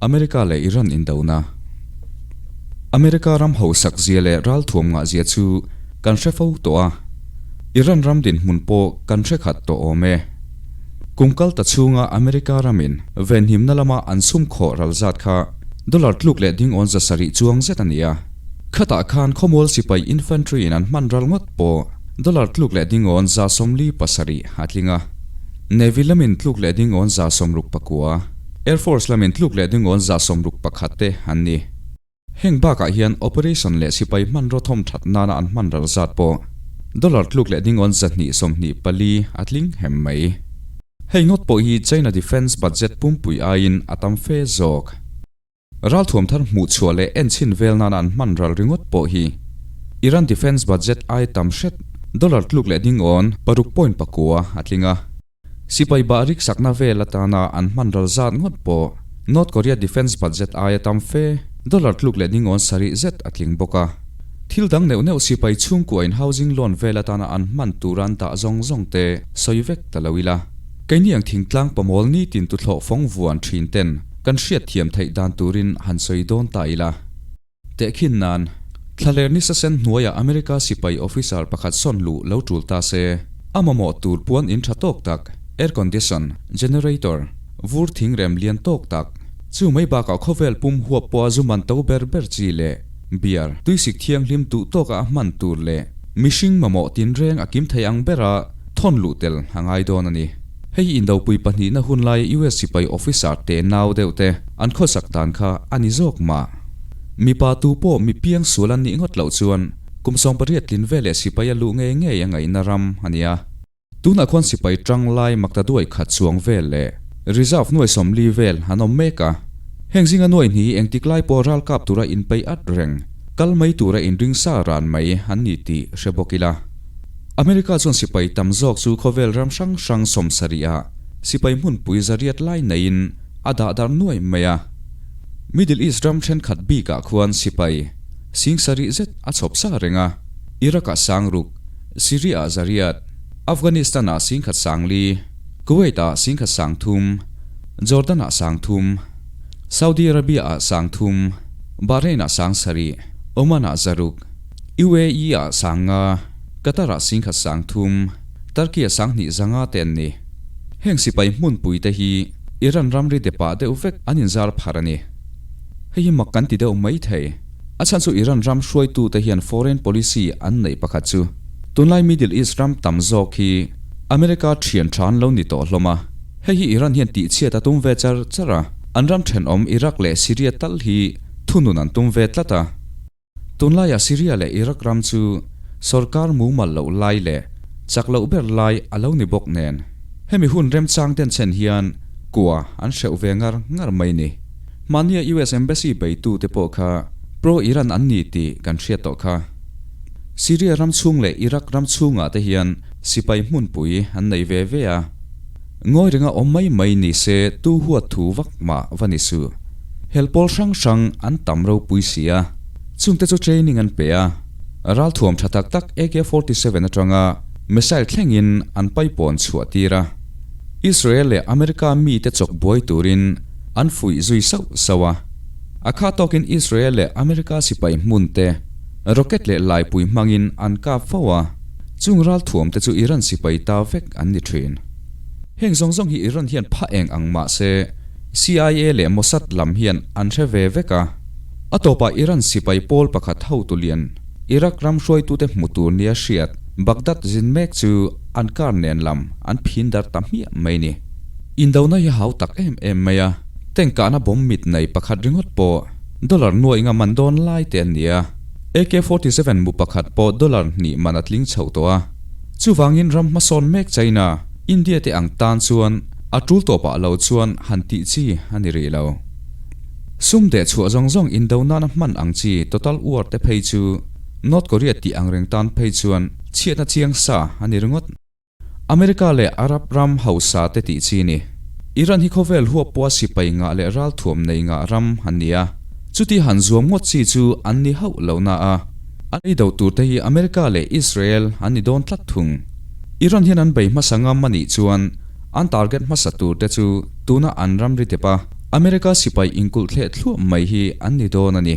America leh Iran indona. America ram hausak zia leh ralthuam ngah zia chu kan hre fo tawh a, Iran ram dinhmun pawh kan hre khat tawh awm e. Kum kal ta chhunga America ramin venhimna lama an sum khawh ral zat kha dollar tluk leh dingawn 700 chuang zet a ni a. Khatah khan khawmual sipai infantry in an hman ral ngawt pawh dollar tluk leh dingawn 77 a tling a. Navy lamin tluk leh dingawn 69, Air Force lamin tluk leh dingawn 61 te an ni. Heng bakah hian operation leh sipai hmanraw thawm that nana an hman ral zat pawh dollar tluk leh dingawn 224 a tling hem mai. Hei ngawt pawh hi China defence budget pumpui aiin a tam fe zawk. Ralthuam thar hmuh chhuah leh enchhin vel nana an hman ral ringawt pawh hi Iran defence budget ai tam hret dollar tluk leh dingawn paruk point pakua a tling a. Sipai bah rik sakna vel atana an hman ral zat ngawt pawh North Korea defence budget aia tam fe dollar tluk leh dingawn sarih zet a tling bawk a. Thil dang neuh neuh sipai chhungkua in housing loan vel atana an hman tura an dah zawng zawng te sawi vek ta lo ila. Keini ang thingtlang pamawl nitin tuthlawh fawng vuan thin ten kan hriat thiam theih dan turin han sawi dawn ta ila. Tehkhin nan, Thlaler nisa sen hnuaiah America sipai officer pakhat sawn luh lo tul ta se, a mamawh tur puan in tha tawk tak, air condition, generator, vur thing rem lian tawk tak, chu mai bakah khawvel pum huap pawha zu man to ber ber chi leh beer, tuisik thianghlim duh tawka a hman tur leh mihring mamawh tinreng a kim thei ang bera thawn luh tel a ngai dawn a ni. Hei hi indopui pahnihna hun laia US sipai officer te nau deuh te an khawsak dan kha a ni zawk mah. Mipa tu pawh mi piang sual an nih ngawt loh chuan kum 18 tlin veleh sipai a luh ngei ngei a ngaihna ram a ni a. Tunah khuan sipai tang lai makta duai khat chuang vel leh reserve nuai 40 vel an awm mek a. Heng zinga nuai hnih hi engtik lai pawh ralkap tura inpeih at reng, kal mai tura inring sa ran mai an ni tih hre bawk ila. America chuan sipai tam zawk chu khawvel ram hrang hrang 70 ah sipai hmunpui 800 lai neiin a dah dar nuai mai a. Middle East ram thenkhat bikah khuan sipai 70,000 zet a chhawp sa reng a, Iraq ah 6,000, Syria ah 800, Afghanistan ah 1,040, Kuwait ah 1,030, Jordan ah 3,000, Saudi Arabia ah 3,000, Bahrain ah 7,000, Oman ah 600, UAE ah 5,000, Qatar ah 1,030, Turkey ah 2,500 te an ni. Heng sipai hmunpui te hi Iran ramri depah deuh vek an inzar phar a ni. Hei hi mak kan ti deuh mai thei. A chhan chu Iran ram hruaitu te hian foreign policy an neih pakhat chu tunlai Middle East ram tam zawk hi America thian tha an lo ni tawh hlawm a. Hei hi Iran hian tihchhiat a tum ve char char a, an ram thenawm Iraq leh Syria tal hi thunun an tum ve tlat a. Tunlaiah Syria leh Iraq ram chu sorkar mumal loh lai leh chak loh ber lai a lo ni bawk nen, hemi hun remchang den chen hian kua an hreuh ve ngar ngar mai ni. Mahnia US Embassy beitute pawh kha pro-Iran an ni tih kan hriat tawh kha. Syria ram chhung leh Iraq ram chhungah te hian sipai hmunpui an nei ve ve a. Ngawi renga awm mai mai ni se tu huat thu vak mah va ni suh. Hel pawl hrang hrang an tam ropui si a, chungte chu training an pe a, ralthuam tha tak tak AK-47 atanga missile thlengin an paipawn chhuah tir a. Israel leh America mite chawk buai turin an fuih zui sauh sauh a. A kha tawkin Israel leh America sipai hmun te rocket leh laipui hmangin an kap fo a. Chung ralthuam te chu Iran sipai ta vek an ni thin. Heng zawng zawng hi Iran hian pha eng ang mah se CIA leh Mossad lam hian an hre ve vek a. A tawpah Iran sipai pawl pakhat hotu lian Iraq ram hruaitute hmu tur nia hriat Baghdad zin mek chu an kar nen lam an phin dar ta hmiah mai ni. Indona hi hau tak em em mai a, tank kahna bomb mit nei pakhat ringawt pawh dollar nuaih nga man dawn lai te an ni a. AK-47 mu pakhat pawh dollar hnih man a tling chhoh tawh a. Chuvangin ram hmasawn mek China, India te ang tan chuan a tul tawpah lo chuan han tih chi a ni rih lo. Sum deh chhuah zawng zawng indo nana hman ang chi total war te phei chu North Korea tih ang reng tan phei chuan chhiatna chiang sa a ni ringawt. America leh Arab ram hausa te tih chi ni. Iran hi khawvel huap pawha sipai ngah leh ralthuam nei ngah ram an ni a, chuti han zuam ngawt chi chu an ni hauh lo na a, an ei do tur te hi America leh Israel an ni dawn tlat thung. Iran hian an bei hmasa ngam a nih chuan an target hmasa tur te chu tuna an ramri dep a. America sipai inkulh thleh thluah mai hi an ni dawn a ni.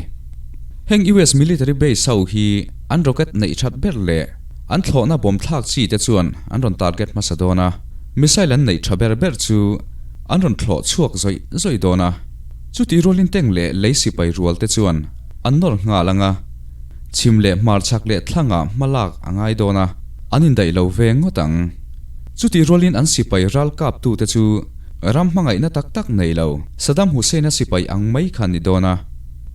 Heng US military base ho hi an rocket neih that ber leh an thlawhna bomb thlak chi te chuan an rawn target hmasa dawn a, missile an neih tha ber ber chu an rawn thlawh chhuak zawih zawih dawn a. Chutih rualin tank leh lei sipai rual te chuan an nawr nghal ang a, chhim leh hmarchhak leh thlangah hma lak a ngai dawn a, an indaih lo ve ngawt ang. Chutih rualin an sipai ral kaptute chu ram hmangaihna tak tak nei lo Saddam Hussein-a sipai ang mai kha an ni dawn a,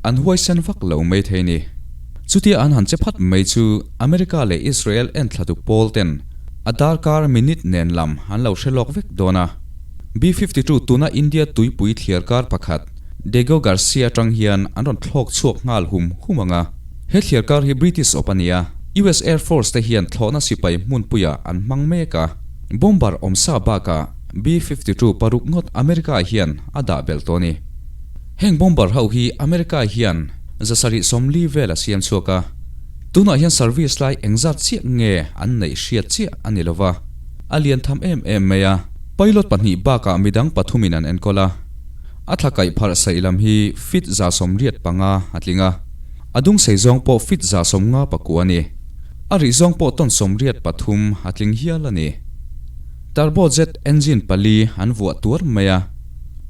an huaisen vak lo mai thei ni. Chutia an han che phat mai chu America leh Israel enthlatu pawl ten a darkar minute nen lam an lo hre lawk vek dawn a. B-52 tuna India tuipui thliarkar pakhat Diego Garcia atang hian an rawn thlawk chhuak nghal hum hum ang a. He thliarkar hi British awp a ni a, US Air Force te hian thlawhna sipai hmunpuiah an hmang mek a. Bomber awmsa bakah B-52 paruk ngawt America hian a dah belh tawh a ni. Heng bomber ho hi America hian 740 vel a siam chhuak a, tunah hian service lai engzat chiah nge an neih hriat chiah a ni lova, a lian tham em em mai a. Pilot pahnih bakah midang pathumin an enkawl a, a thla kaih pharh saih lam hi feet 85 a tling a, a dung sei zawng pawh feet 59 a ni. A rih zawng pawh ton 83 a tling hial a ni. Turbojet engine pali an vuah tuar mai a,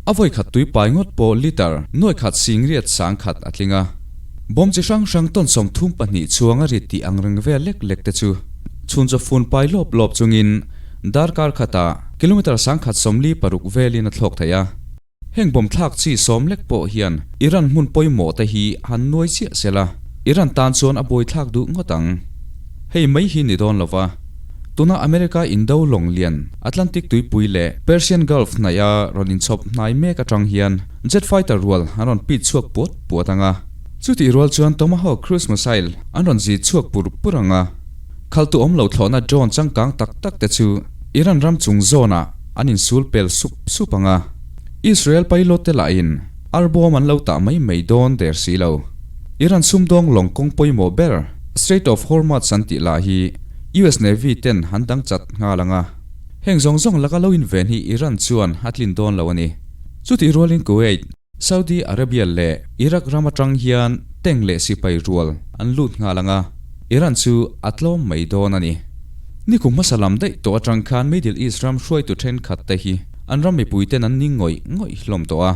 a vawi khat tui pai ngawt pawh litre nuai khat singriat sang khat a tling a. Bomb chi hrang hrang ton 32 chuang a rit tih ang reng vel lek lek te chu chhunchaw fun pai lawp lawp chungin Darkar khatah kilometre 146 velin a thlawk thei a. Heng bomb thlak chi sawm lek pawh hian Iran hmun pawimawh te hi han nuai chiah se la, Iran tan chuan a buaithlak duh ngawt ang. Hei mai hi ni dawn lova, tuna America indo lawng lian Atlantic tuipui leh Persian Gulf hnaih a rawn inchhawp hnai mek atang hian jet fighter rual an rawn pit chhuak puat puat ang a. Chutih rual chuan Tomahawk cruise missile an rawn zit chhuak pur pur ang a. Khaltu awm lo thlawhna drone changkang tak tak te chu Iran ram chung zawnah an insul pel sup sup ang a, Israel pilot te lahin arbawm an lo tah mai mai dawn der si lo. Iran sumdawng lawng kawng pawimawh ber Strait of Hormuz an tih lah hi US Navy ten an dang chat nghal ang a, heng zawng zawng laka lo inven hi Iran chuan a tlin dawn lo a ni. Chutih rualin Kuwait, Saudi Arabia leh Iraq ram atang hian tank leh sipai rual an lut nghal ang a, Iran chu a tlawm mai dawn a ni. Nikum hmasa lam daih tawh atang khan Middle East ram hruaitu thenkhat te hi an ram mipui ten an ning ngawih ngawih hlawm tawh a.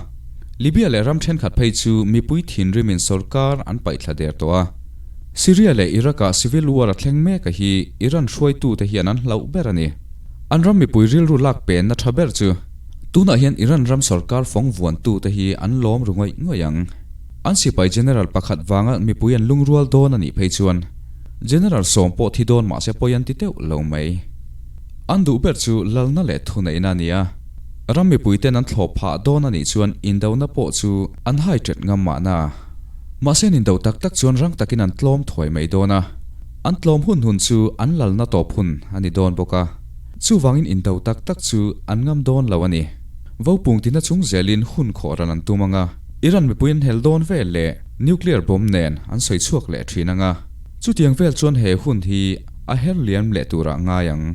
Libya leh ram thenkhat phei chu mipui thinrimin sorkar an paihthla der tawh a. Syria leh Iraq-ah civil war a thleng mek a hi Iran hruaitute hian an hlauh ber a ni. An ram mipui rilru lak penna tha ber chu Tunah hian Iran ram sorkar fawng vuantute hi an lawm ru ngawih ngawih ang. An sipai general pakhat vanga mipui an lungrual dawn a nih phei chuan general sawm pawh thi dawn mahse pawi an ti teuh lo mai. An duh ber chu lalna leh thuneihna a ni a, ram mipuiten an thlawh phah dawn a nih chuan indona pawh chu an hai ṭet ngam mahna. Mahse an indo tak tak chuan rang takin an tlawm thuai mai dawn a, an tlawm hun hun chu an lalna tawp hun a ni dawn bawk a. Chuvangin indo tak tak chu an ngam dawn lo a ni. Vopung tina chung zelin hun khawh ran an tum ang a, Iran mipui an hel dawn vel leh nuclear bomb nen an sawi chhuak leh thin ang a. Chutiang vel chuan he hun hi a her liam leh turah ngai ang.